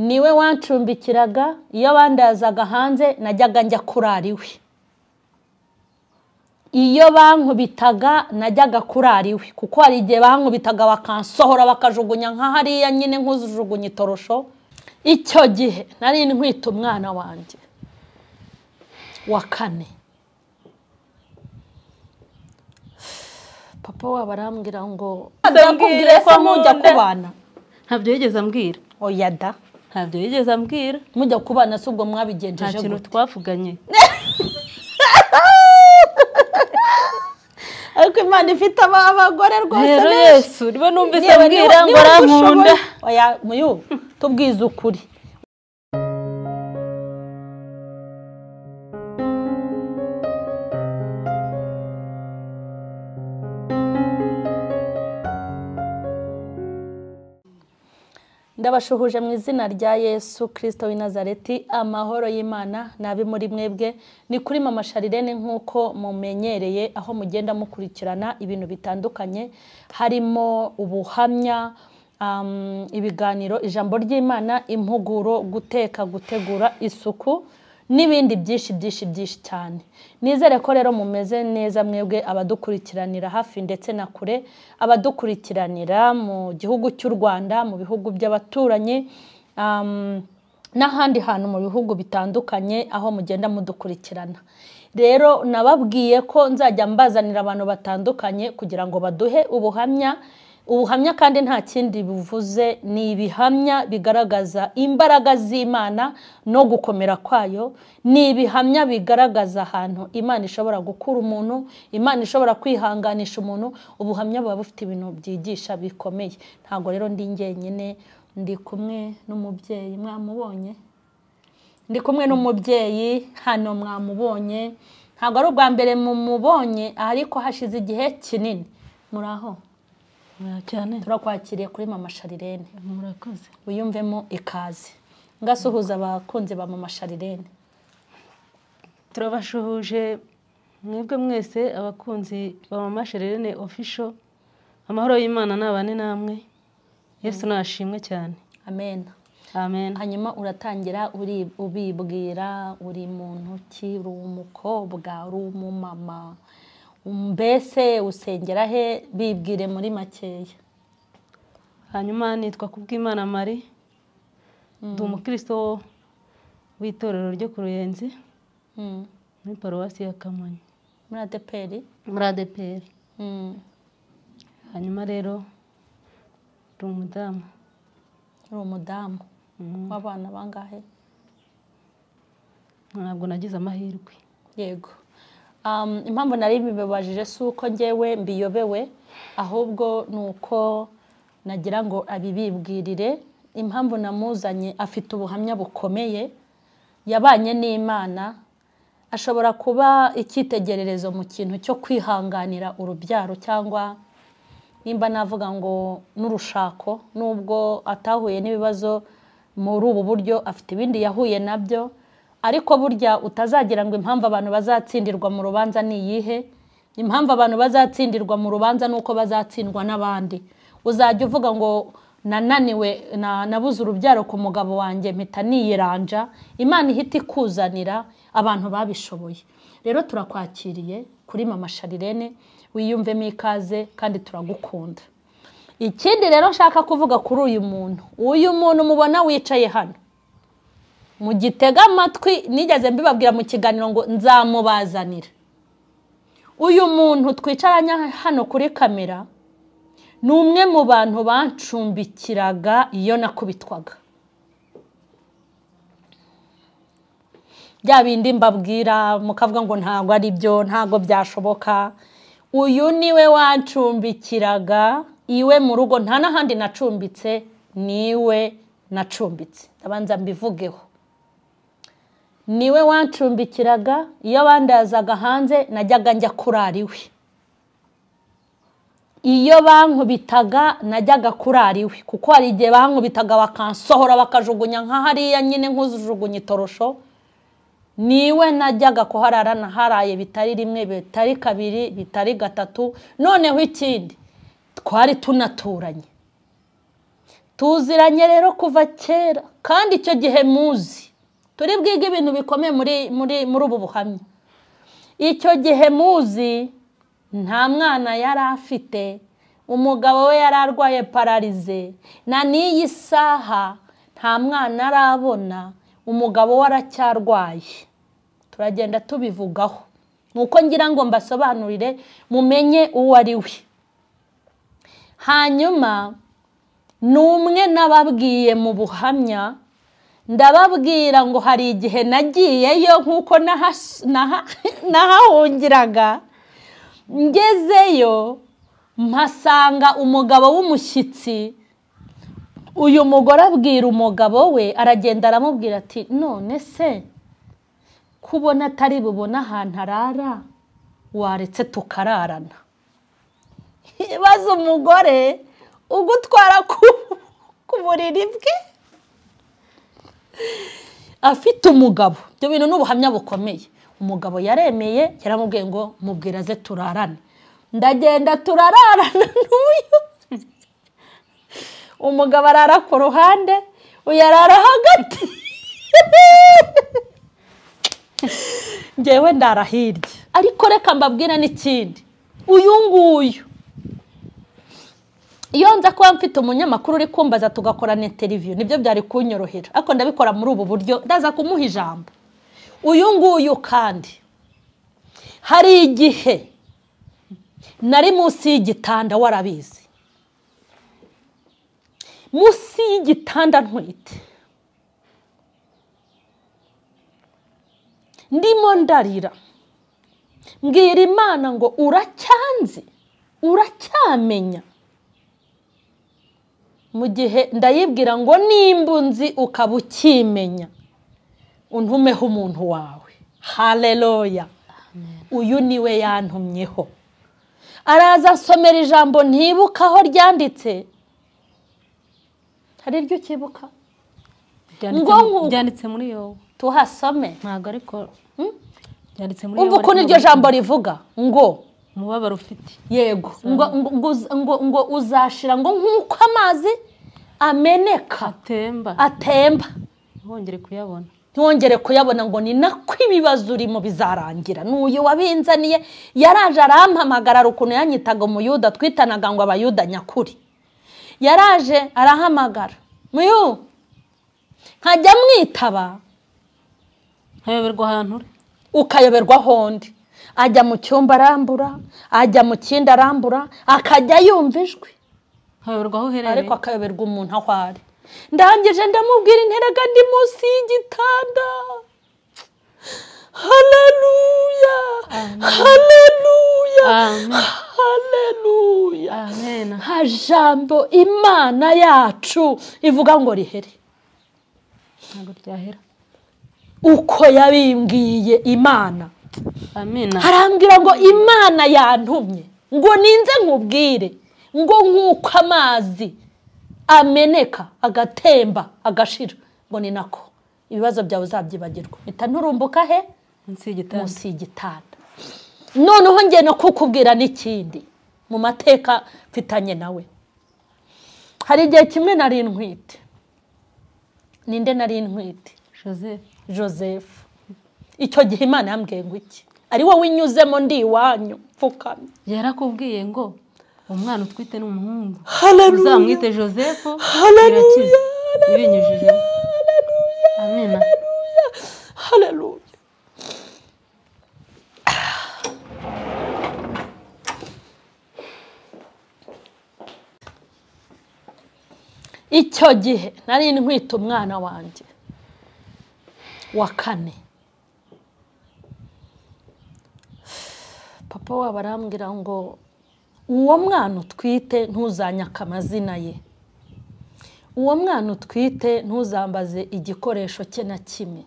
Niwe wancumbikiraga, iyo bandazaga hanze najyaga njya kurara iwe. Iyo bankubitaga najyaga kurara iwe, kuko hari igihe bankubitaga bakansohora bakajugunya nka hariya nyine nkujugunya itorosho. Icyo gihe nari ntwite umwana wanjye wa kane. Papa wabo arambwira ngo ndakubwira ko mujya kubana. Ntabyo yigeze ambwira. Oya da. Ntabyo yigeze ambwira. Mujya kubana se ubwo mwabigenjeje gute? Nta kintu twavuganye. Ariko Imana ifite abagore rwose. Rero Yesu niba numvise ambwira ngo arankunda. Oya muyu tubwize ukuri. Ndabashuhuje mu izina rya Yesu Kristo w'i Nazareti, amahoro y'Imana nabe muri mwebwe. Ni kuri Mama Charlene nkuko mumenyereye, aho mugenda mukurikirana ibintu bitandukanye harimo ubuhamya, ibiganiro, ijambo ry'Imana, impuguro, guteka, gutegura, isuku n'ibindi byinshi byinshi byinshi cyane. Nizere ko rero mumeze neza mwebwe abadukurikiranira hafi ndetse na kure, abadukurikiranira mu gihugu cy'u Rwanda, mu bihugu by'abaturanyi, n'ahandi hantu mu bihugu bitandukanye aho mugenda mudukurikirana. Rero nababwiye ko nzajya mbazanira abantu batandukanye kugira ngo baduhe ubuhamya. Ubuhamya kandi nta kindi buvuze, ni ibihamya bigaragaza imbaraga z'Imana no gukomera kwayo, ni ibihamya bigaragaza ahantu Imana ishobora gukura umuntu, Imana ishobora kwihanganisha umuntu. Ubuhamya buba bufite ibintu byigisha bikomeye. Ntabwo rero ndi njyenyine, ndi kumwe n'umubyeyi mwamubonye. Ndi kumwe n'umubyeyi hano mwamubonye. Ntabwo ari ubwa mbere mumubonye, ariko hashize igihe kinini. Muraho? Cyane. Turakwakiriye kuri Mama Charlene. Murakoze. Wiyumvemo ikaze. Ngasuhuza abakunzi ba Mama Charlene. Turabashuhuje mwebwe mwese abakunzi ba Mama Charlene official. Amahoro y'Imana nabane namwe. Yesu nashimwe cyane. Amen. Amen. Hanyuma uratangira uri ubibwira uri muntu ki, uri umukobwa, uri umumama, mbese usengera he, bibwire muri makeya. Hanyuma nitwa Kubwimana Marie, ndi umukristo w'itorero ryo ku Ruyenzi, muri paruwasi ya Kamonyi, muri ADEPR. Muri ADEPR. Hanyuma rero ndi umudamu. Uri umudamu w'abana bangahe? Ntabwo nagize amahirwe. Yego. Impamvu nari bibabajije si uko njyewe mbiyobewe, ahubwo nuko nagira ngo abibibwirire. Impamvu namuzanye, afite ubuhamya bukomeye, yabanye n'Imana, ashobora kuba icyitegererezo mu kintu cyo kwihanganira urubyaro, cyangwa nimba navuga ngo n'urushako. Nubwo atahuye n'ibibazo muri ubu buryo, afite ibindi yahuye nabyo. Ariko burya utazagira ngo impamvu abantu bazatsindirwa mu rubanza ni iyihe. Impamvu abantu bazatsindirwa mu rubanza nuko bazatsindwa n'abandi. Uzajya uvuga ngo nananiwe, nabuze urubyaro ku mugabo wanjye mpita niyiranja, Imana ihita ikuzanira abantu babishoboye. Rero turakwakiriye kuri Mama Charlene, wiyumvemo ikaze kandi turagukunda. Ikindi rero nshaka kuvuga kuri uyu muntu, uyu muntu mubona wicaye hano, mugitega amatwi, nigeze mbibabwira mu kiganiro ngo nzamubazanira. Uyu muntu twicaranye hano kuri kamera ni umwe mu bantu bancumbikiraga iyo nakubitwaga. Bya bindi mbabwira mukavuga ngo ntabwo ari byo, ntabwo byashoboka. Uyu niwe wancumbikiraga iwe mu rugo, nta n'ahandi nacumbitse, niwe nacumbitse. Ndabanza mbivugeho. Niwe wancumbikiraga, iyo bandazaga hanze najyaga njya kurara iwe. Iyo bankubitaga najyaga kurara iwe, kuko hari igihe bankubitaga bakansohora bakajugunya nka hariya nyine nkujugunya itorosho. Niwe najyaga kuharara, naharaye bitari rimwe, bitari kabiri, bitari gatatu. Noneho ikindi, twari tunaturanye, Tuziranye rero kuva kera, kandi icyo gihe muzi turi bwige ibintu bikomeye muri ubu buhamya. Icyo gihe muzi nta mwana yari afite, umugabo we yari arwaye pararize, na n'iyi saha nta mwana arabona, umugabo we aracyarwaye. Turagenda tubivugaho nuko ngira ngo mbasobanurire mumenye uwo ari we. Hanyuma numwe nababwiye mu buhamya, ndababwira ngo hari igihe nagiyeyo nkuko nahahungiraga, ngezeyo mpasanga umugabo w'umushyitsi. Uyu mugore abwira umugabo we, aragenda aramubwira ati none se kubona atari bubona ahantu arara, waretse tukararana. Ibaze umugore ugutwara ku buriri bwe afite umugabo. Ibyo bintu ni ubuhamya bukomeye. Umugabo yaremeye, yaramubwiye ngo mubwira aze turarane. Ndagenda turararana n'uyu. Umugabo arara ku ruhande, uyu arara hagati. Njyewe ndara hirya. Ariko reka mbabwira n'ikindi, uyu nguyu iyo nza kuba mfite umunyamakuru uri kumbaza tugakorana interview, nibyo byari kunyorohera, ariko ndabikora muri ubu buryo, ndaza kumuha ijambo. Uyu nguyu kandi hari igihe nari munsi y'igitanda, warabizi, munsi y'igitanda ntwite, ndimo ndarira, mbwira Imana ngo uracyanzi, uracyamenya. Mu gihe ndayibwira ngo nimba unzi ukaba ukimenya, untumeho umuntu wawe. Haleluya. Uyu niwe yantumyeho. Araza asomera ijambo ntibuka aho ryanditse. Hari iryo ukibuka? Byanditse muri Yobu. Tuhasome. Ntabwo ariko byanditse muri Yobu. Umva ukuntu iryo jambo rivuga ngo umubabaro ufite. Yego, ngo uzashira ngo nkuko amazi ameneka atemba, ntiwongere kuyabona, ntiwongere kuyabona, ngo ni nako ibibazo urimo bizarangira. N'uyu wabinzaniye yaraje arampamagara, ukuntu yanyitaga umuyuda, twitanaga ngo abayuda nyakuri. Yaraje arahamagara muyu, nkajya mwitaba, nkayoberwa ahantu uri, ukayoberwa ahondi. Ajya mu cyumba arambura, ajya mu kindi arambura, akajya yumva ijwi, ariko akayoberwa umuntu aho ari. Ndangije ndamubwira interega ndi munsi y'igitanda. Haleluya, haleluya, haleluya. Nta jambo Imana yacu ivuga ngo rihere, ntabwo ryahera. Uko yabimbwiye Imana. Amina. Arambwira ngo Imana yantumye ngo ninze nkubwire ngo nkuko amazi ameneka agatemba agashira, ngo ni nako ibibazo byawe uzabyibagirwa. Mpita nturumbuka he? Munsi y'igitanda. Noneho ngiye no kukubwira n'ikindi mu mateka mfitanye nawe. Hari igihe kimwe nari ntwite. Ninde nari ntwite? Joseph. Icyo gihe Imana yambwiye ngo iki? Ari wowe winyuzemo ndi iwanyu pfukamye. Yarakubwiye ngo umwana utwite ni umuhungu, uzamwite Joseph. Haleluya, ibinyujije. Amina. Haleluya. Icyo gihe nari ntwite umwana wanjye wa kane. Papa wabo arambwira ngo uwo mwana utwite ntuzanyaka amazina ye, uwo mwana utwite ntuzambaze igikoresho cye na kimwe,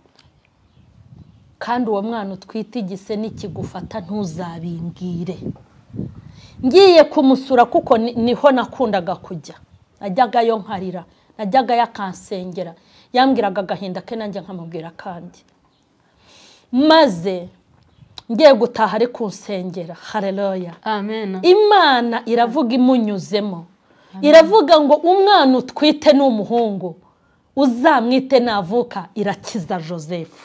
kandi uwo mwana utwite igise n'ikigufata ntuzabimbwire. Ngiye kumusura kuko niho nakundaga kujya, najyagayo nkarira, najyagayo akansengera, yambwiraga agahinda ke nanjye nkamubwira kandi. Maze ngiye gutaha ari kunsengera. Haleluya, amen. Imana iravuga imunyuzemo Iravuga ngo umwana utwite ni umuhungu, uzamwite navuka Irakiza Joseph.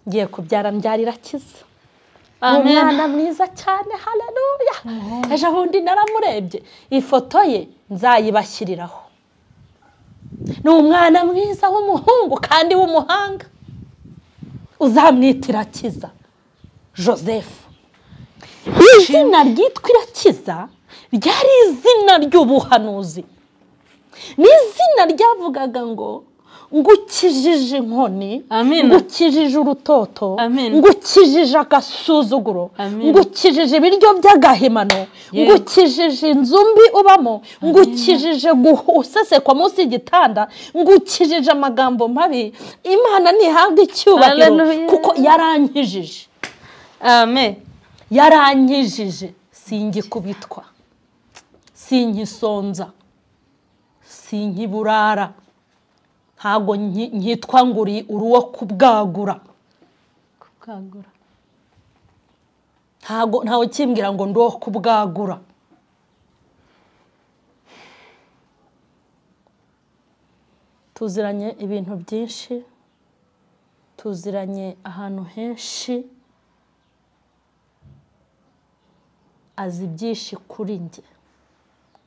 Ngiye kubyara mbyara Irakiza. Umwana mwiza cyane, haleluya. Ejo bundi naramurebye, ifoto ye nzayibashyiriraho. Ni umwana mwiza w'umuhungu kandi w'umuhanga, uzamwita Irakiza Joseph. Izina ryitwa Irakiza ryari izina ry'ubuhanuzi. Ni izina ryavugaga ngo ngukijije inkoni, ngukijije urutoto, ngukijije agasuzuguro, ngukijije ibiryo by'agahimano, ngukijije inzu mbi ubamo, ngukijije gusesekwa munsi y'igitanda, ngukijije amagambo mabi. Imana ntihabwe icyubahiro kuko yarankijije. Amen. Yarankijije, singikubitwa, sinkisonza, sinkiburara, ntago nkitwa nguri uruwo kubwagura. Ntago ntawe kimbwira ngo ndo kubwagura. Tuziranye ibintu byinshi, tuziranye ahantu henshi, azi byinshi kuri njye,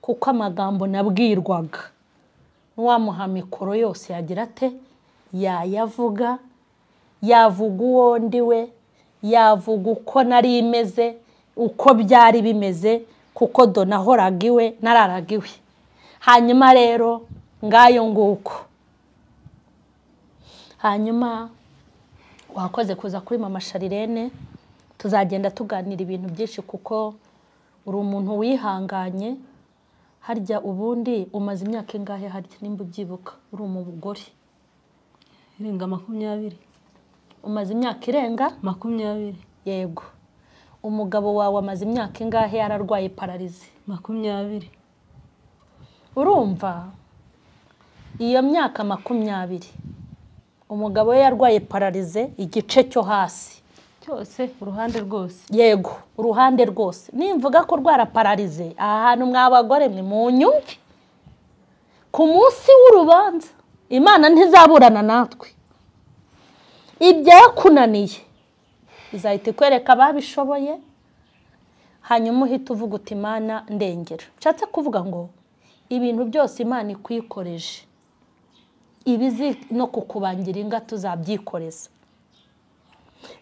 kuko amagambo nabwirwaga wamuha mikoro yose yagira ate, yayavuga, yavuga uwo ndiwe, yavuga uko nari imeze, uko byari bimeze, kuko do nahoraga iwe, nararaga iwe. Hanyuma rero ngayo nguko. Hanyuma wakoze kuza kuri Mama Sharirene, tuzagenda tuganira ibintu byinshi kuko uri umuntu wihanganye. Harya ubundi umaze imyaka ingahe harya nimba ubyibuka uri umugore? Irenga 20. Umaze imyaka irenga 20. Yego. Umugabo wawe amaze imyaka ingahe yararwaye pararize? 20. Urumva iyo myaka 20 umugabo we yarwaye pararize igice cyo hasi cyose, uruhande rwose. Yego, uruhande rwose. Nimvuga ko rwara pararize, ahantu mwabagore mwe munyumve. Ku munsi w'urubanza Imana ntizaburana natwe. Ibyakunaniye izahita ikwereka ababishoboye, hanyuma uhita uvuga uti Imana ndengera. Nshatse kuvuga ngo ibintu byose Imana ikwikoreje, ibizi no kukubangira inga tuzabyikoreza.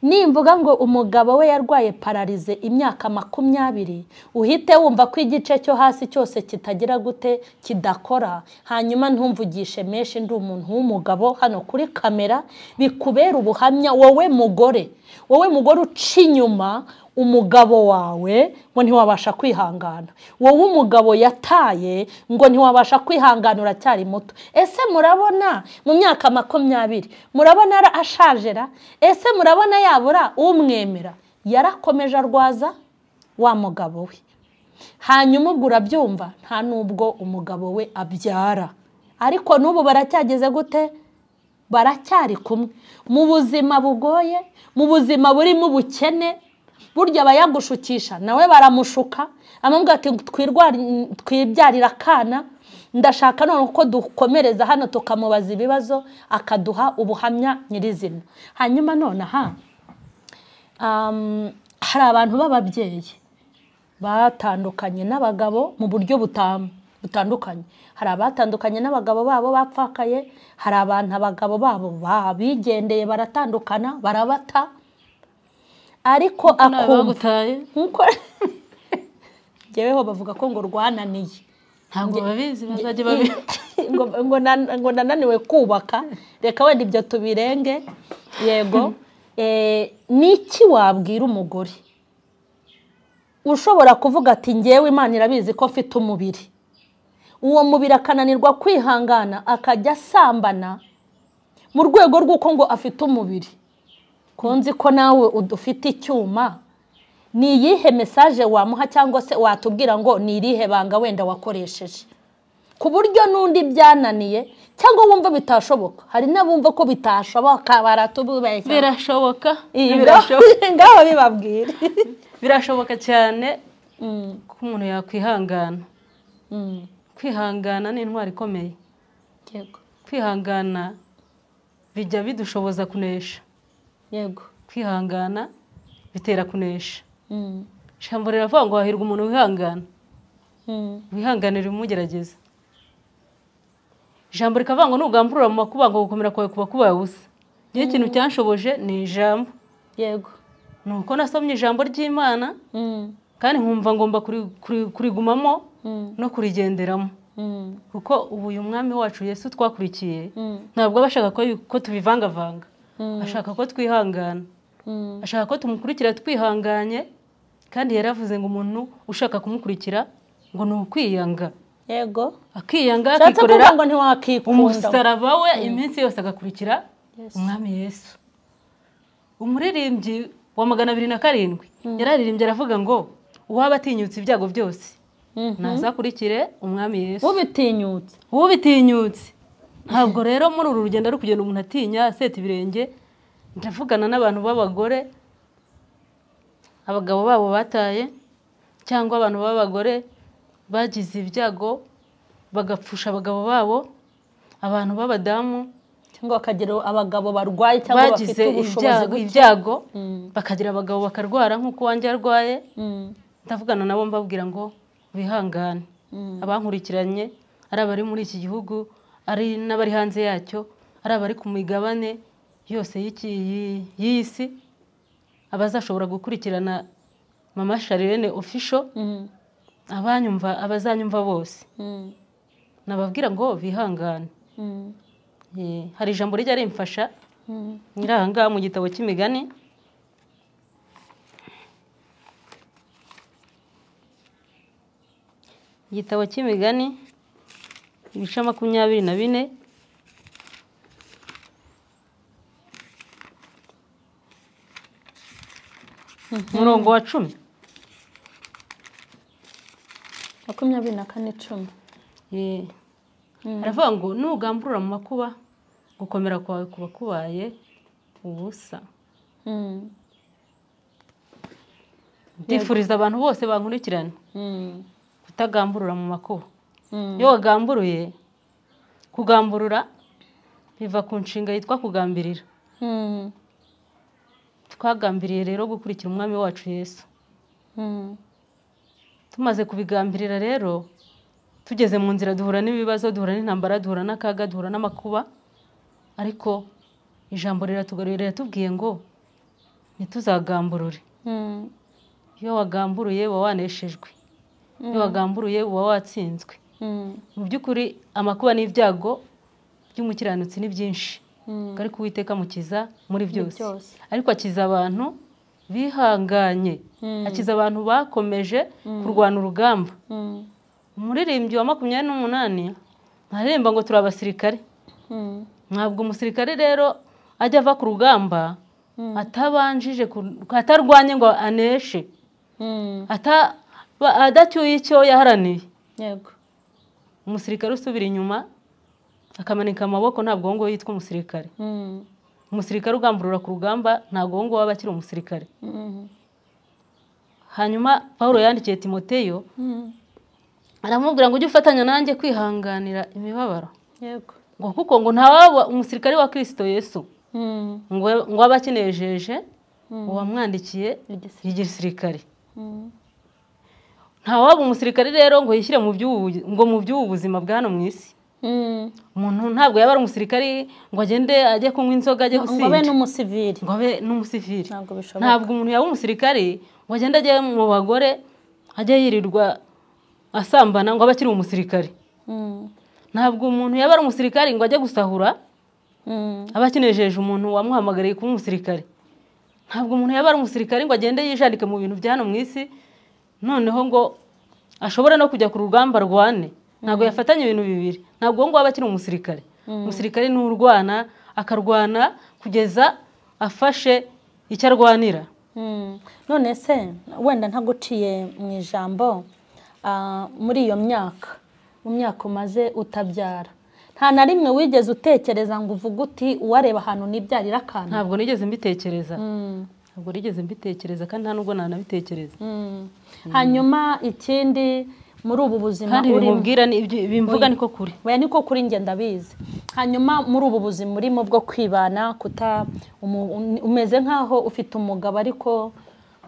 Nimvuga ngo umugabo we yarwaye pararize imyaka 20, uhite wumva ko igice cyo hasi cyose kitagira gute, kidakora, hanyuma ntumvugishe menshi ndi umuntu w'umugabo hano kuri kamera, bikubera ubuhamya wowe mugore, wowe mugore uca inyuma umugabo wawe ngo ntiwabasha kwihangana, wowe umugabo yataye ngo ntiwabasha kwihangana uracyari muto. Ese murabona mu myaka 20 murabona ashajera? Ese murabona yabura umwemera? Yarakomeje arwaza wa mugabo we. Hanyuma ubwo urabyumva nta nubwo umugabo we abyara, ariko n'ubu baracyageze gute, baracyari kumwe mu buzima bugoye, mu buzima burimo ubukene. Burya abayagushukisha nawe baramushuka, amubwira ati twibyarira akana, ndashaka none uko dukomereza hano tukamubaza ibibazo akaduha ubuhamya nyirizina. Hanyuma none aha hari abantu b'ababyeyi batandukanye n'abagabo mu buryo butandukanye. Hari abatandukanye n'abagabo babo bapfakaye, hari abantu abagabo babo babigendeye baratandukana barabata, ariko akumva nkuko jeweho bavuga ko ngo rwananiye, ntabwo babizi bazajye babi ngo nananiwe kubaka, reka wenda ibyo tubirenge. Yego. Niki wabwira umugore ushobora kuvuga ati ngewe Imana irabizi ko mfite umubiri, uwo mubiri akananirwa kwihangana akajya asambana mu rwego rw'uko ngo afite umubiri, konzi ko nawe udufite icyuma, ni iyihe message wamuha cyangwa se watubwira ngo ni irihe banga wenda wakoresheje ku buryo n'undi byananiye cyangwa wumva bitashoboka? Hari n'abumva ko bitashoboka baratububeshya. Birashoboka, birashoboka, ngaho bibabwire. Birashoboka cyane ko umuntu yakwihangana. Kwihangana ni intwari ikomeye. Yego. Kwihangana bijya bidushoboza kunesha. Yego. Kwihangana bitera kunesha. Ijambo riravuga ngo hahirwa umuntu wihangana. Wihanganira umugerageza. Ijambo rikavuga ngo nugamburura mu makuba ngo gukomera kwawe kuba kubaye ubusa. Niyo ikintu cyanshoboje ni ijambo. Yego. Nuko nasomye ijambo ry'Imana kandi nkumva ngomba kurigumamo no kurigenderamo. Kuko ubu uyu mwami wacu Yesu twakurikiye ntabwo aba ashaka ko tubivangavanga. Ashaka ko twihangana. Ashaka ko tumukurikira twihanganye, kandi yaravuze ngo umuntu ushaka kumukurikira ngo ni ukwiyanga. Yego. Akiyanga akikorera ngo ntiwakikunda umusaraba we iminsi yose agakurikira umwami Yesu. Umuririmbyi wa 207 yararirimbye aravuga ngo uwaba atinyutse ibyago byose nazakurikire umwami Yesu. Ubitinyutse. Ubitinyutse. Ntabwo rero muri uru rugendo ari kugenda umuntu atinya aseta ibirenge. Ndavugana n'abantu b'abagore abagabo babo bataye, cyangwa abantu b'abagore bagize ibyago bagapfusha abagabo babo, abantu b'abadamu cyangwa bakagira abagabo barwaye cyangwa bafite ubushobozi ibyago bakagira abagabo bakarwara nk'uko wanjye arwaye. Ndavugana nabo mbabwira ngo bihangane. Abankurikiranye ari abari muri iki gihugu, ari n'abari hanze yacyo, ari abari ku migabane yose y'iyi si, abazashobora gukurikirana Mama Charlene Official, abanyumva abazanyumva bose, nababwira ngo bihangane. Hari ijambo rijya rimfasha nyiranga mu gitabo cy'imigani. Igitabo cy'imigani ibice 24 umurongo wa 10. 24:10. Aravuga ngo nugamburura mu makuba gukomera kwawe kuba kubaye ubusa. Ndifuriza abantu bose bankurikirana kutagamburura mu makuba. Iyo wagamburuye, kugamburura biva ku nshinga yitwa kugambirira. Twagambiriye rero gukurikira umwami wacu Yesu. Tumaze kubigambirira rero, tugeze mu nzira duhura n'ibibazo, duhura n'intambara, duhura n'akaga, duhura n'amakuba, ariko ijambo riratugarurira riratubwiye ngo ntituzagamburure. Iyo wagamburuye uba waneshejwe. Iyo wagamburuye uba watsinzwe. Mu by'ukuri amakuba n'ibyago by'umukiranutsi ni byinshi, ariko Uwiteka amukiza muri byose. Ariko akiza abantu bihanganye, akiza abantu bakomeje kurwana urugamba. Umuririmbyi wa 28 ntaremba ngo turi abasirikare. Ntabwo umusirikare rero ajya ava ku rugamba atabanjije atarwanye ngo aneshe, adacyuye icyo yaharaniye. Yego. Umusirikare usubira inyuma akamanika amaboko ntabwo ngo yitwa umusirikare. Umusirikare ugamburura ku rugamba ntabwo ngo aba akiri umusirikare. Hanyuma Paulo yandikiye Timoteyo aramubwira ngo ujye ufatanya nanjye kwihanganira imibabaro. Yego. Ngo kuko ngo ntawaba umusirikare wa Kristo Yesu ngo aba akinejeje uwamwandikiye igisirikare. Ntawaba umusirikare rero ngo yishyire mu by'ubu buzima bwa hano mu isi. Umuntu ntabwo yaba ari umusirikare ngo agende ajye kunywa inzoga, ajye gusinda, ngo abe n'umusivili, ngo abe n'umusivili. Ntabwo umuntu yaba umusirikare ngo agende ajye mu bagore, ajye yirirwa asambana ngo abe akiri umusirikare. Ntabwo umuntu yaba ari umusirikare ngo ajye gusahura, aba akinejeje umuntu wamuhamagariye kuba umusirikare. Ntabwo umuntu yaba ari umusirikare ngo agende yijandike mu bintu bya hano mu isi, noneho ngo ashobora no kujya ku rugamba rwane. Ntabwo yafatanya ibintu bibiri. Ntabwo ngo aba akiri umusirikare. Umusirikare ni urwana, akarwana kugeza afashe icyo arwanira. None se wenda ntaguciye mu ijambo, muri iyo myaka, mu myaka umaze utabyara, nta na rimwe wigeze utekereza ngo uvuge uti uwareba ahantu nibyarira akantu? Ntabwo nigeze mbitekereza. Ntabwo nigeze mbitekereza kandi nta nubwo nanabitekereza. Hanyuma ikindi, Muri ubu buzima kandi bimubwira bimvuga niko kuri. Oya niko kuri njye ndabizi. Hanyuma muri ubu buzima urimo bwo kwibana kuta umeze nkaho ufite umugabo ariko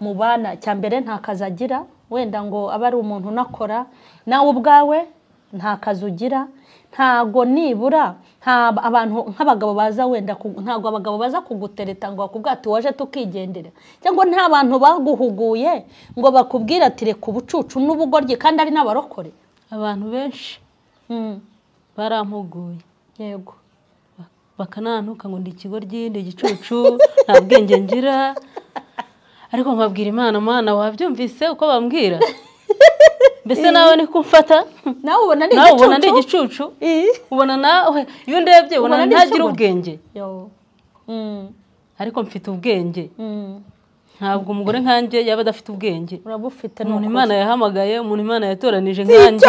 mubana cyambere nta kazi agira, wenda ngo aba ari umuntu unakora, nawe ubwawe nta kazi ugira, ntago nibura nta abantu nk'abagabo baza wenda ntago abagabo baza kugutereta ngo bakubwira ati waje tukigendera, cyangwa nta bantu baguhuguye ngo bakubwira ati reka ubucucu n'ubugoryi kandi ari n'abarokore. Abantu benshi barampuguye. Yego. Bakanantuka ngo ndi ikigoryi, ndi igicucu, nta bwenge ngira. Ariko nkabwira Imana, Mana wabyumvise uko bambwira? Mbese nawe ni kumfata? Nawe ubona ndi igicucu? Ubona nawe iyo ndebye ubona ntagira ubwenge. Ariko mfite ubwenge. Ntabwo umugore nkanjye yaba adafite ubwenge. Urabufite. Umuntu Imana yahamagaye, umuntu Imana yatoranije nkanjye.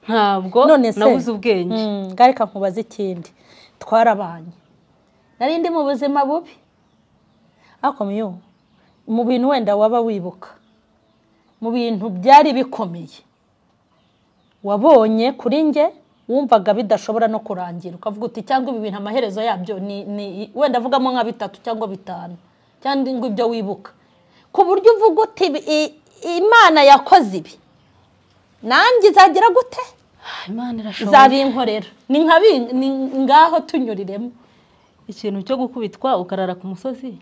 Ntabwo nabuze ubwenge. Ngareka nkubaze ikindi. Twarabanye. Nari ndi mu buzima bubi. Ariko miyo mu bintu wenda waba wibuka, mu bintu byari bikomeye wabonye kuri nge wumvaga bidashobora no kurangira, ukavuga uti cyangwa ibi bintu amaherezo yabyo ni wenda avugamo nka bitatu cyangwa bitanu cyangwa ngo ibyo wibuka, ku buryo uvuga uti Imana yakoze ibi nanjye izagira gute? Imana irashoboye, izabinkorera. Ni nka ngaho tunyuriremo. Ikintu cyo gukubitwa ukarara ku musozi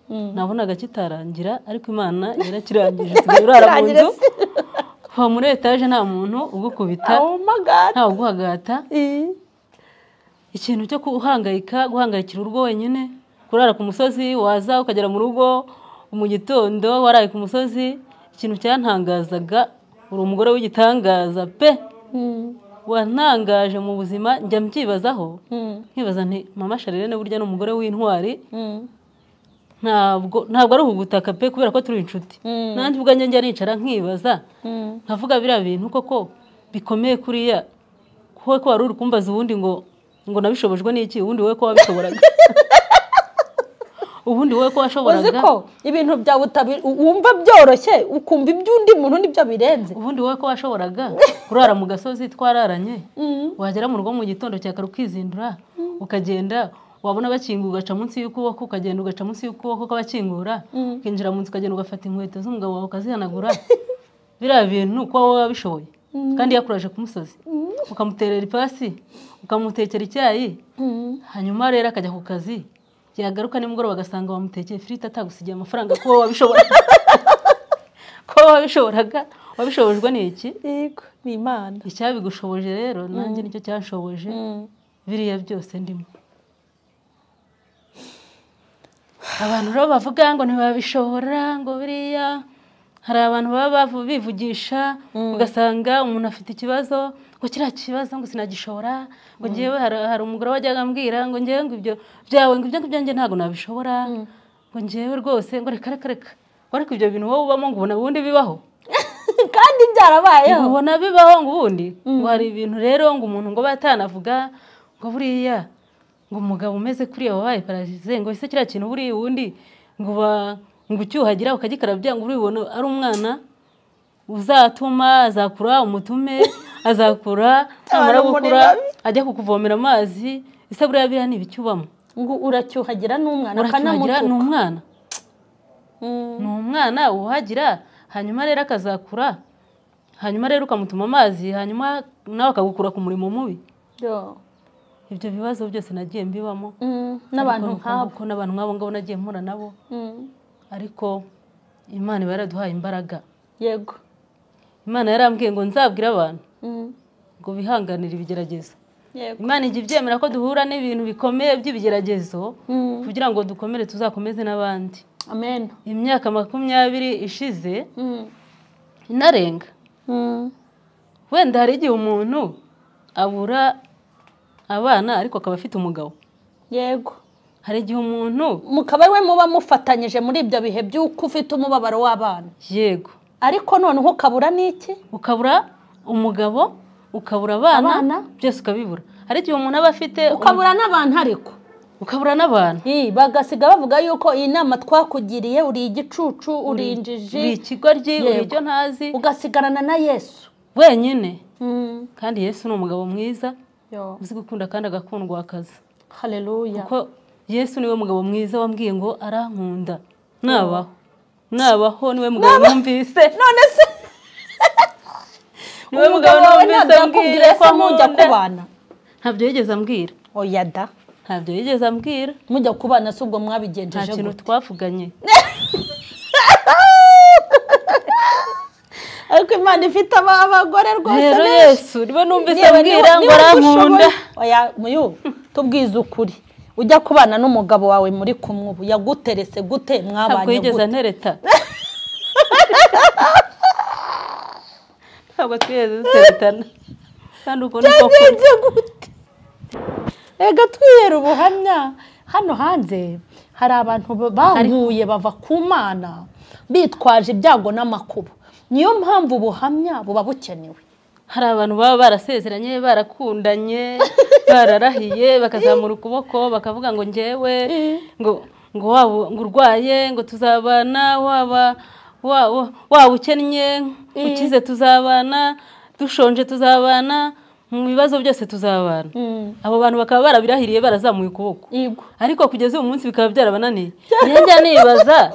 nabonaga kitarangira, ariko Imana yarakirangije. Usigaye urara mu nzu, kuva muri etaje nta muntu ugukubita, ntawe uguhagata. Ikintu cyo guhangayika, guhangayikira urugo wenyine, kurara ku musozi, waza ukagera mu rugo mu gitondo waraye ku musozi. Ikintu cyantangazaga, uri umugore w'igitangaza pe, wantangaje mu buzima. Njya mbyibazaho nkibaza nti Mama Charlene burya ni umugore w'intwari. Ntabwo ari ukugutaka pe, kubera ko turi inshuti. Nanjye ubwanjye njya nicara nkibaza nkavuga biriya bintu koko bikomeye kuriya, kuko wari uri kumbaza ubundi ngo nabishobojwe n'iki, ubundi wowe ko wabishoboraga, ubundi wowe ko washoboraga. Uzi ko ibintu byawe wumva byoroshye ukumva iby'undi muntu nibyo birenze. Ubundi wowe ko washoboraga kurara mu gasozi twararanye, wagera mu rugo mu gitondo cya kare ukizindura ukagenda, wabona bakingura ugaca munsi y'ukuboko, ukagenda ugaca munsi y'ukuboko kabakingura, ukinjira mu nzu ukagenda ugafata inkweto z'umugabo wawe ukazihanagura. Biriya bintu ko wowe wabishoboye kandi yakuraje ku musozi, ukamuterera ipasi, ukamutekera icyayi, hanyuma rero akajya ku kazi, yagaruka nimugoroba agasanga wamutekeye ifiriti atagusigiye amafaranga. Ko wowe wabishoboraga, ko wabishoboraga, wabishobojwe n'iki? Yego, ni Imana. Icyabigushoboje rero nanjye nicyo cyanshoboje biriya byose ndimo. Abantu rero bavuga ngo ntibabishobora, ngo biriya, hari abantu baba bivugisha ugasanga umuntu afite ikibazo ngo kiriya kibazo ngo sinagishobora, ngo ngewe hari umugore wajyaga ambwira ngo ngewe ngo ibyo byawe ngo ibyo ngibyo ntabwo nabishobora, ngo ngewe rwose ngo reka reka reka, ngo ariko ibyo bintu wowe ubamo ngo ubona ubundi bibaho kandi byarabayeho, ubona bibaho ngo ubundi ngo hari ibintu rero ngo umuntu ngo batanavuga ngo buriya ngo umugabo umeze kuriya wabaye paralysé, ngo ese kiriya kintu buriya ubundi ngo ngo ucyuhagira ukagikarabya ngo uribona ari umwana uzatuma azakura umutume, azakura namara gukura ajya kukuvomera amazi, ese buriya biriya ni ibicyubamo? Ngo uracyuhagira n'umwana akanamutuka. Ni umwana, ni umwana wuhagira, hanyuma rero akazakura, hanyuma rero ukamutuma amazi, hanyuma nawe akagukura ku murimo mubi. Ibyo bibazo byose nagiye mbibamo n'abantu nk'abo, n'abantu nk'abo ngabo nagiye mpura nabo. Ariko Imana iba yaraduhaye imbaraga. Yego. Imana yarambwiye ngo nzabwire abantu ngo bihanganire ibigeragezo. Imana ijya ibyemera ko duhura n'ibintu bikomeye by'ibigeragezo kugira ngo dukomere tuzakomeze n'abandi. Amen. Imyaka 20 ishize inarenga. Wenda hari igihe umuntu abura abana ariko akaba afite umugabo. Yego. Hari igihe umuntu mukaba we muba mufatanyije muri ibyo bihe by'uko ufite umubabaro w'abana. Yego. Ariko noneho ukabura n'iki? Ukabura umugabo, ukabura abana, byose ukabibura. Hari igihe umuntu aba afite, ukabura n'abantu ariko ukabura n'abantu. Bagasiga bavuga yuko iyi nama twakugiriye uri igicucu, uri injiji, uri ikigoryi, uri ibyo ntazi, ugasigarana na Yesu. Wenyine. Kandi Yesu ni umugabo mwiza. Uzi gukunda kandi agakundwa akazi. Haleluya. Kuko Yesu niwe mugabo mwiza wambwiye ngo arankunda. Nabaho. Nabaho niwe mugabo numvise. None se niwe mugabo numvise ambwira ko mujya kubana. Ntabyo yigeze ambwira. Oya da. Ntabyo yigeze ambwira. Mujya kubana se ubwo mwabigenjeje gute? Nta kintu twavuganye. Ariko Imana ifite abagore rwose. Rero Yesu niwe numvise ambwira ngo arankunda. Oya muyu tubwize ukuri. Ujya kubana n'umugabo wawe muri kumwe ubu yaguterese gute mwabanye gute? Ntabwo yigeze antereta. Ntabwo twigeze duteretana. Kandi uko niko gute? Ega twihera ubuhamya hano hanze hari abantu baguye bava ku Mana bitwaje ibyago n'amakuba. Niyo mpamvu ubuhamya buba bukenewe. Hari abantu baba barasezeranye, barakundanye, bararahiye, bakazamura ukuboko bakavuga ngo njyewe ngo ngo waba ngo urwaye ngo tuzabana, waba waba ukennye ukize tuzabana, dushonje tuzabana, mu bibazo byose tuzabana. Abo bantu bakaba barabirahiriye barazamuye ukuboko. Ariko kugeza uyu munsi bikaba byarabananiye. Njya nibaza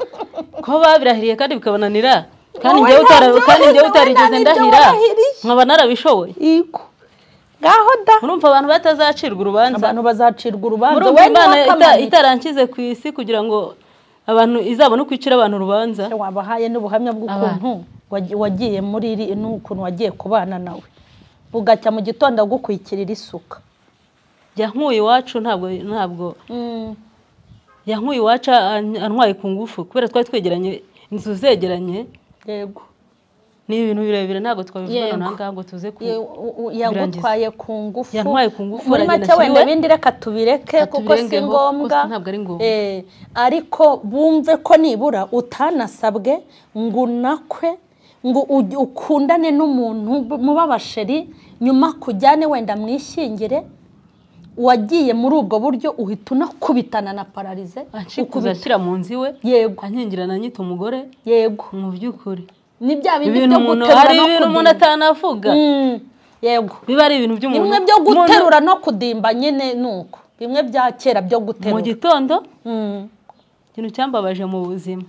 ko babirahiriye kandi bikabananira. Kandi njyewe utarigeze ndahira nkaba narabishoboye. Yego. Ngaho da. Urumva abantu batazacirwa urubanza. Abantu bazacirwa urubanza. Urumva Imana itarankize ku isi kugira ngo abantu izabone kwicira abantu urubanza. Wabahaye n'ubuhamya bw'ukuntu wagiye muri iri n'ukuntu wagiye kubana nawe. Bugacya mu gitondo agukwikirira isuka. Yankuye iwacu ntabwo yankuye iwacu antwaye ku ngufu kubera twari twegeranye inzu zegeranye. Yego. Ni ibintu birebire ntabwo twabivuga nanga ngo tuze ku yagutwaye ku ngufu. Yantwaye ku ngufu muri make wenda bindi reka tubireke kuko si ngombwa. Ntabwo ari ngombwa. Ariko bumve ko nibura utanasabwe ngo unakwe ngo ukundane n'umuntu mubabasheri nyuma kujyane wenda mwishyingire. Wagiye muri ubwo buryo uhita unakubitana na pararize ukubitira mu nzu iwe. Yego. Ankingirana anyita umugore. Yego. Mu by'ukuri ni bya bindi byo guterura no kudimba umuntu atanavuga. Yego. Biba ari ibintu by'umuntu bimwe byo guterura no kudimba nyine nuko bimwe bya kera byo guterura mu gitondo. Ikintu cyambabaje mu buzima,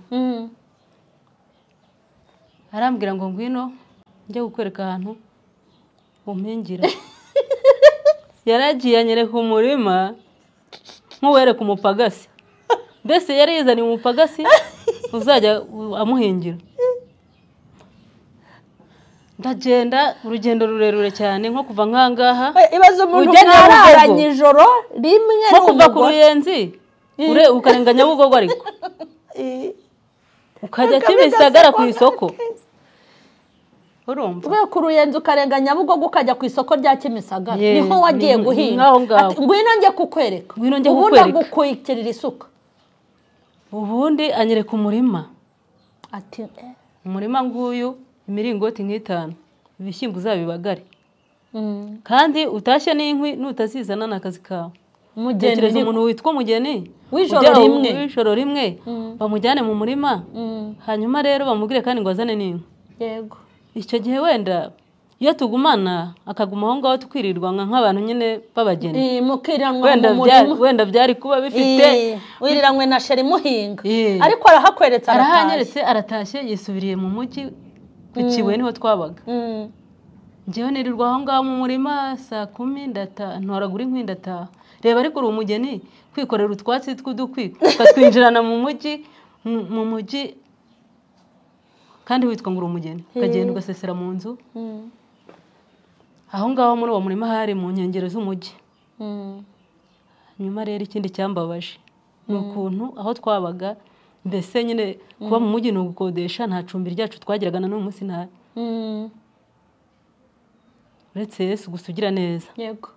arambwira ngo ngwino njye kukwereka ahantu umpingira. Yaragiye anyereka umurima nk'uwereka umupagasi. Mbese yari yizaniye umupagasi uzajya amuhingira. Ndagenda urugendo rurerure cyane nko kuva nkangaha. Ibaze umuntu mwararanye ijoro rimwe nko kuva ku Ruyenzi ukarenga Nyabugogo ariko ukajya Kimisagara ku isoko. Urumva uvuye ku Ruyenzi ukarenga Nyabugogo ukajya ku isoko rya Kimisagara niho wagiye guhinga. Ngwino njye kukwereka. Ubundi agukwikirira isuka. Ubundi anyereka umurima. Ati umurima nguyu imiringoti nk'itanu ibishyimbo uzabibagare. Kandi utashye n'inkwi nutazizana n'akazi kawe. Mugeni umuntu witwa umugeni w'ijoro rimwe bamujyane mu murima. Hanyuma rero bamubwire kandi ngo azane n'inkwi. Yego. Icyo gihe wenda iyo tugumana akaguma aho ngaho tukirirwa nk'abantu nyine b'abageni. Mukiranwa mu murima. Wenda byari kuba bifite wiriranywe na sheri muhinga. Ariko arahakweretse arahanyeretse aratashye yisubiriye mu mujyi ku Kibuye niho twabaga. Njyewe nirirwa aho ngaho mu murima saa 10 ndataha ntoragura inkwi ndataha. Reba ariko uri umugeni kwikorera utwatsi tw'udukwi ukatwinjirana mu mujyi kandi witwa ngo uri umugeni ukagenda ugasesera mu nzu. Aho ngaho muri uwo murima hari mu nkengero z'umujyi. Nyuma rero ikindi cyambabaje ni ukuntu aho twabaga mbese nyine kuba mu mujyi ni ugukodesha nta cumbi ryacu twagiraga na n'uyu munsi nta uretse Yesu gusa ugira neza. Yego.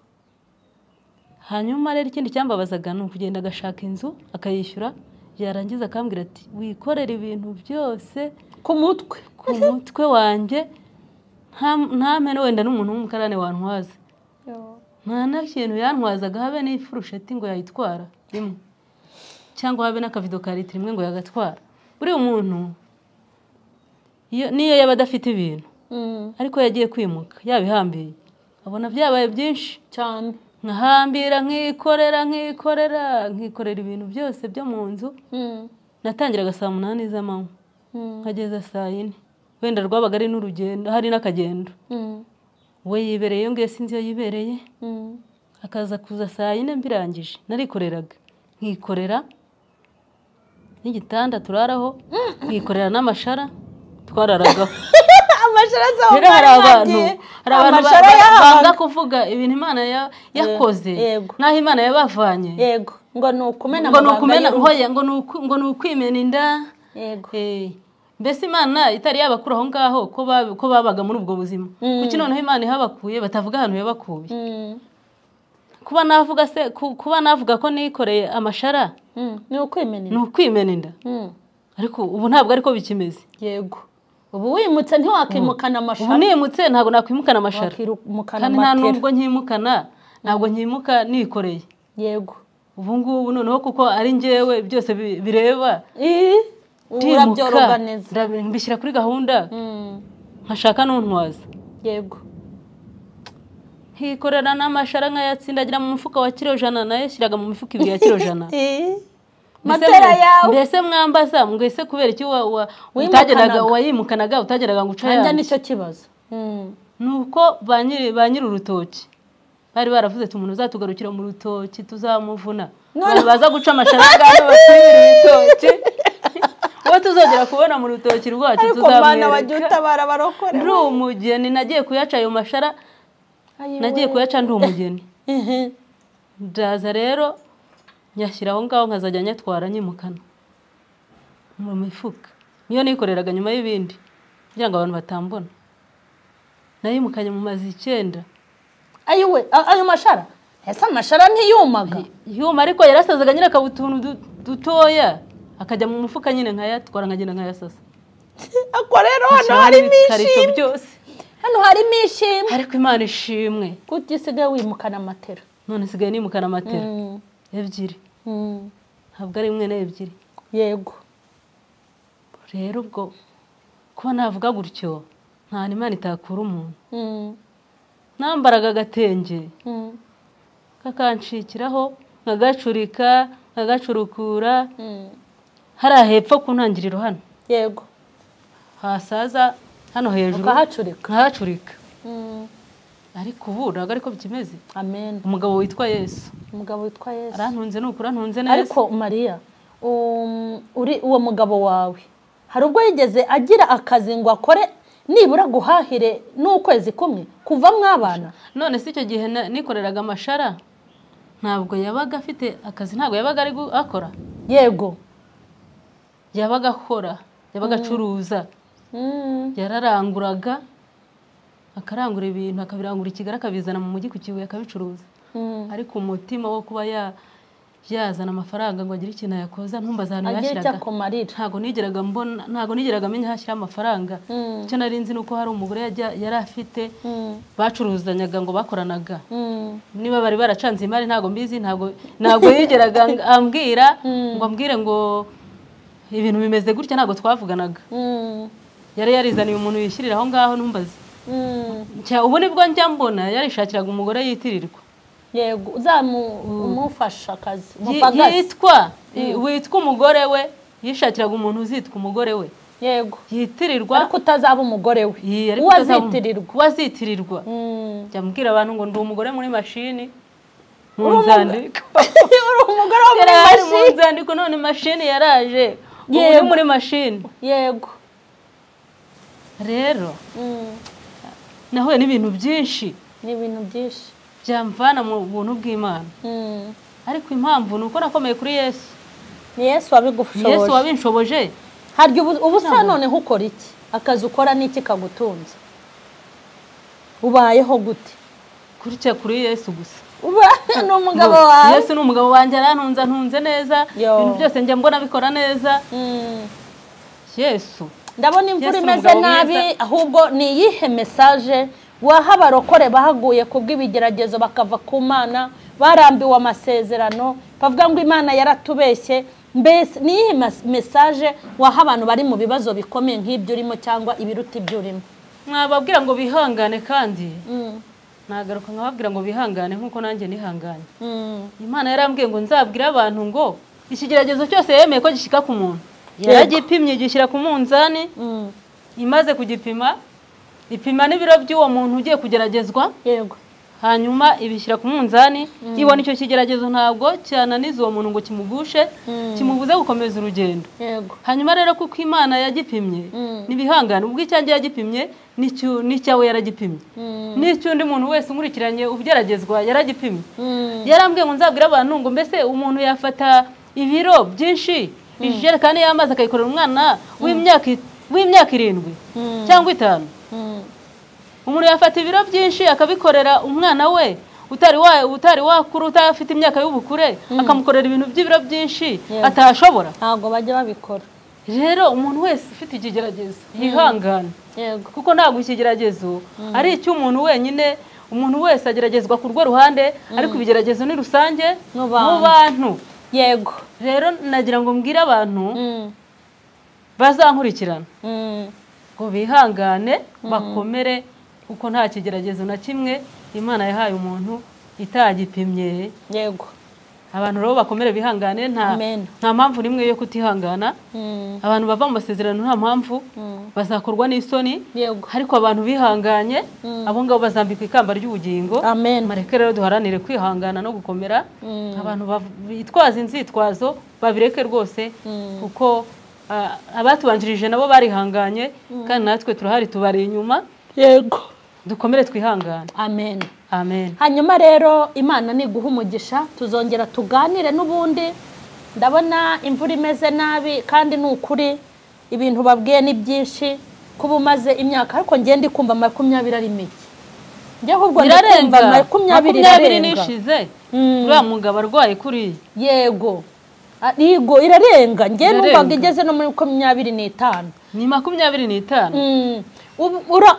Hanyuma rero ikindi cyambabazaga ni ukugenda agashaka inzu akayishyura yarangiza akambwira ati wikorera ibintu byose ku mutwe wanjye nta mpene wenda n'umuntu w'umukarane wantwaza. Nta na kintu yantwazaga habe n'ifurusheti ngo yayitwara rimwe cyangwa habe n'akavido ka litiro imwe ngo yagatwara. Buriya umuntu niyo yaba adafite ibintu Ariko yagiye kwimuka yabihambiye abona byabaye byinshi cyane. Nkahambira nkikorera nkikorera nkikorera ibintu byose byo mu nzu. Natangiraga saa 8 z'amanywa nkageza saa 4. Wenda rwabaga ari n'urugendo hari n'akagendo. We yibereye iyo ngiye sinzi iyo yibereye. Akaza kuza saa 4 mbirangije. Narikoreraga nkikorera n'igitanda turaraho, nkikorera n'amashara twararagaho. Amashara zaho hari abantu banga kuvuga ibintu Imana yakoze naho Imana yabavanye. Yego ngo nukumena ngo nukwimena inda. Yego mbese Imana itari yabakura aho ngaho ko babaga muri ubwo buzima. Kuki noneho Imana ihabakuye batavuga ahantu yabakuye? Kuba navuga se kuba navuga ko nikoreye amashara ni ukwimena inda. Ni ukwimena inda. Ariko ubu ntabwo ariko bikimeze. Yego ubu wimutse ntiwakimukana amashara. Ubu nimutse ntabwo nakwimukana amashara. Kandi nta nubwo nkimukana, ntabwo nkimuka nikoreye. Yego ubu ngubu noneho kuko ari njyewe byose bireba. Urabyoroganiza. Mbishyira kuri gahunda. Nkashaka n'untwaza. Yego nkikorera n'amashara nkayatsindagira mu mufuka wa kilo 100 nayashyiraga mu mifuka ibiri ya kilo 100. Matera yawe. Mbese mwambaza mwese kubera iki utageraga wayimukanaga utageraga ngo uca yanjye nicyo kibazo. Nuko ba nyiri urutoki bari baravuze ati umuntu uzatugarukira mu rutoki tuzamuvuna. Baza guca amashara ngaho batwira ibitoki. Uwo tuzongera kubona mu rutoki rwacu tuzamwereka. Ariko Mana wajya utabara barokore. Ndi umugeni nagiye kuyaca ayo mashara. Nagiye kuyaca ndi umugeni. Ndaza rero nyashyira aho ngaho nkazajya nyatwara nyimukana mu mifuka. Niyo nikoreraga nyuma y'ibindi kugira ngo abantu batambona. Nayimukanye mu mazi 9. Ayiwe ayo mashara ese amashara ntiyumaga? Yuma ariko yarasazaga nyine akaba utuntu dutoya akajya mu mufuka nyine nkayatwara nkagenda nkayasasa. Ako rero hano harimo ishimwe byose. Hano harimo ishimwe. Ariko Imana ishimwe. Kuki isigaye wimukana matera? None isigaye nimukana matera. Ebyiri. Ntabwo ari imwe n'ebyiri. Yego. Rero ubwo kuba navuga gutyo nta Imana itakura umuntu. Nambaraga agatenge kakanshikiraho nkagacurika nkagacurukura hari hepfo ku ntangiriro hano. Yego hasaza hano hejuru ukahacurika nkahacurika. Ariko ubu ntabwo ariko bikimeze. Amen. Umugabo witwa Yesu. Umugabo witwa Yesu arantunze nukura ntunze neza. Ariko Mariya uri uwo mugabo wawe hari ubwo yigeze agira akazi ngo akore nibura guhahire n'ukwezi kumwe kuva mwabana? None si icyo gihe nikoreraga amashara ntabwo yabaga afite akazi, ntabwo yabaga ari akora. Yego yabaga akora, yabaga acuruza. Yararanguraga akarangura ibintu akabirangura i Kigali akabizana mu mujyi ku Kibuye akabicuruza. Ariko umutima wo kuba yazana amafaranga ngo agire ikintu yakoza ntumbaza ahantu yashyiraga. Ntabwo nigeraga mbona, ntabwo nigeraga menya hashyira amafaranga. Icyo nari nzi nuko hari umugore yari afite bacuruzanyaga ngo bakoranaga. Niba bari baracanze imari ntabwo mbizi, ntabwo yigeraga ambwira ngo ambwire ngo ibintu bimeze gutya, ntabwo twavuganaga. Yari yarizaniye umuntu yishyirira aho ngaho ntumbaze. Ubu nibwo njya mbona yarishakiraga umugore yitirirwa. Yego uzamufasha akazi umupagasi yitwa witwa umugore we, yishakiraga umuntu uzitwa umugore we. Yego yitirirwa ariko utazaba umugore we, uwazitirirwa. Njya mbwira abantu ngo ndi umugore muri mashini mu nzandiko. Uri umugore wo muri mashini mu nzandiko, none mashini yaraje uri muri mashini. Yego rero nahuye n'ibintu byinshi, n'ibintu byinshi byamvana mu buntu bw'Imana. Ariko impamvu nuko nakomeye kuri Yesu. Ni Yesu wabigushoboje. Yesu wabinshoboje. Harya ubu sa noneho ukora iki? Akazi ukora n'iki kagutunze? Ubayeho gute? Kurya kuri Yesu gusa. Uba ni umugabo wawe. Yesu ni umugabo wanjye, arantunze antunze neza. Ibintu byose njya mbona bikora neza. Yesu. Ndabona imvura imeze nabi, ahubwo ni iyihe message waha abarokore bahaguye kubw'ibigeragezo bakava ku Mana, barambiwe amasezerano, bavuga ngo Imana yaratubeshye? Mbese ni iyihe message waha abantu bari mu bibazo bikomeye nk'ibyo urimo cyangwa ibiruta ibyo urimo? Mwababwira ngo bihangane kandi nagaruka nkababwira ngo bihangane nkuko nanjye nihanganye. Imana yarambwiye ngo nzabwire abantu ngo ikigeragezo cyose yemeye ko gishika ku muntu yaragipimye gishyira ku munzani, imaze kugipima ipima n'ibiro by'uwo muntu ugiye kugeragezwa. Yego. Hanyuma ibishyira ku munzani, ibona icyo kigeragezo ntabwo cyananiza uwo muntu ngo kimugushe, kimubuze gukomeza urugendo. Yego. Hanyuma rero kuko Imana yagipimye nibihangane, ubwo icyanjye yagipimye n'icyawe yaragipimye, n'icyundi muntu wese unkurikiranye ugeragezwa yaragipimye. Yarambwiye ngo nzabwire abantu ngo mbese umuntu yafata ibiro byinshi ijerekani y'amazi akayikorera umwana w'imyaka 7 cyangwa 5. Umuntu yafata ibiro byinshi akabikorera umwana we utari wakuru, utafite imyaka y'ubukure, akamukorera ibintu by'ibiro byinshi atashobora. Ntabwo bajya babikora. Rero umuntu wese ufite ikigeragezo yihangane. Yego. Kuko ntabwo ikigeragezo ari icy'umuntu wenyine, umuntu wese ageragezwa ku rwo ruhande, ariko ibigeragezo ni rusange mu bantu. Yego. Rero nagira ngo mbwire abantu bazankurikirana ngo bihangane bakomere, kuko nta kigeragezo na kimwe Imana yahaye umuntu itagipimye. Yego. Abantu rero bakomere bihangane, nta mpamvu nimwe yo kutihangana. Abantu bava mu masezerano nta mpamvu, bazakorwa n'isoni. Yego. Ariko abantu bihanganye abo ngabo bazambikwa ikamba ry'ubugingo. Amen. Mareke rero duharanire kwihangana no gukomera. Abantu bitwaza inzitwazo babireke rwose, kuko abatubanjirije nabo barihanganye, kandi natwe turahari tubari inyuma. Yego. Dukomere twihangane. Amen. Amen. Hanyuma rero Imana niguha umugisha, tuzongera tuganire n'ubundi. Ndabona imvura imeze nabi kandi ni ukuri ibintu babwiye ni byinshi, kuba umaze imyaka, ariko ngiye ndi kumva 20 ari mike. Njye ahubwo ndakumva 20 nishize. Uriya mugabo arwaye kuri. Yego. Yego irarenga. Ngiye numvaga igeze no muri 25. Ni 25.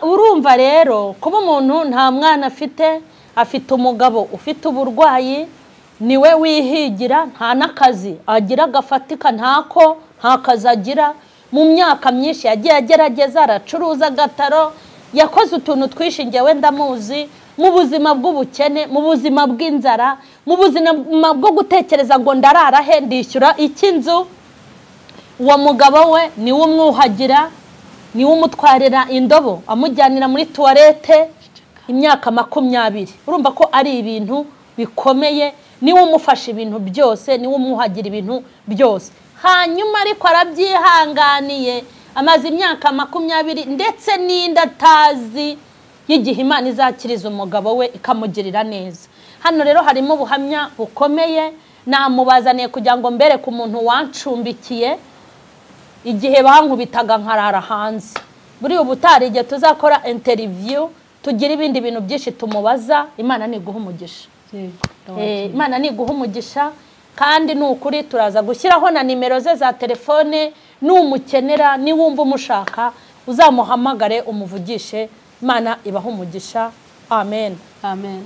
Urumva rero kuba umuntu nta mwana afite, afite umugabo ufite uburwayi, niwe wihigira, nta n'akazi agira gafatika, ntako nta kazi agira. Mu myaka myinshi yagiye agerageza, aracuruza agataro, yakoze utuntu twinshi, njyewe ndamuzi, mu buzima bw'ubukene, mu buzima bw'inzara, mu buzima bwo gutekereza ngo ndarara he, ndishyura iki nzu. Uwo mugabo we niwe umwuhagira, niwe umutwarira indobo amujyanira muri tuwarete imyaka 20. Urumva ko ari ibintu bikomeye, niwe umufasha ibintu byose, niwe umwuhagira ibintu byose. Hanyuma ariko arabyihanganiye, amaze imyaka 20 ndetse n'inda atazi y'igihe Imana izakiriza umugabo we ikamugirira neza. Hano rero harimo ubuhamya bukomeye, namubazaniye kugira ngo mbereke umuntu wancumbikiye igihe bankubitaga nkarara hanze. Buri ubutari igihe tuzakora interview tugira ibindi bintu byinshi tumubaza. Imana niguha umugisha. Imana niguha umugisha, kandi ni ukuri turaza gushyiraho na nimero ze za telefone, numukenera niwumva umushaka uzamuhamagare umuvugishe. Imana ibaha umugisha. Amen. Amen.